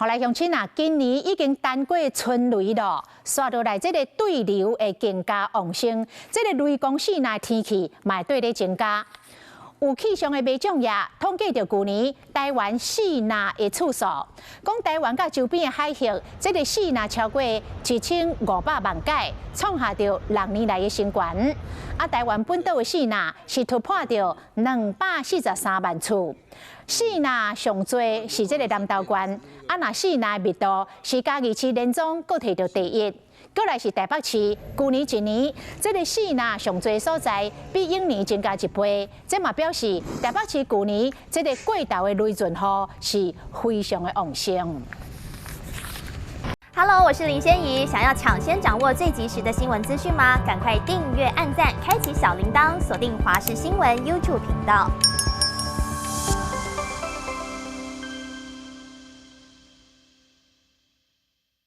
予來鄉親啊，今年已經單過春雷囉，紲落來這个對流會更加旺盛，這个雷公四若天氣嘛會綴咧增加。有氣象的媒獎業統計著舊年台灣四若的次數，講台灣佮周邊的海域，這个四若超過1500萬擺，創下著6年來的新高。啊，台灣本島的四若是突破著243萬次。四若上濟是這个南投縣，啊，若四若密度是嘉義市連續閣提著第一。閣來是台北市，舊年一年，這个四若上濟所在比往年增加一倍，這嘛表示台北市舊年這个過晝的雷陣雨是非常的旺盛。 Hello，我是林仙怡，想要搶先掌握最及時的新聞資訊嗎？趕快訂閱、按讚、開啟小鈴鐺，鎖定華視新聞 YouTube 頻道。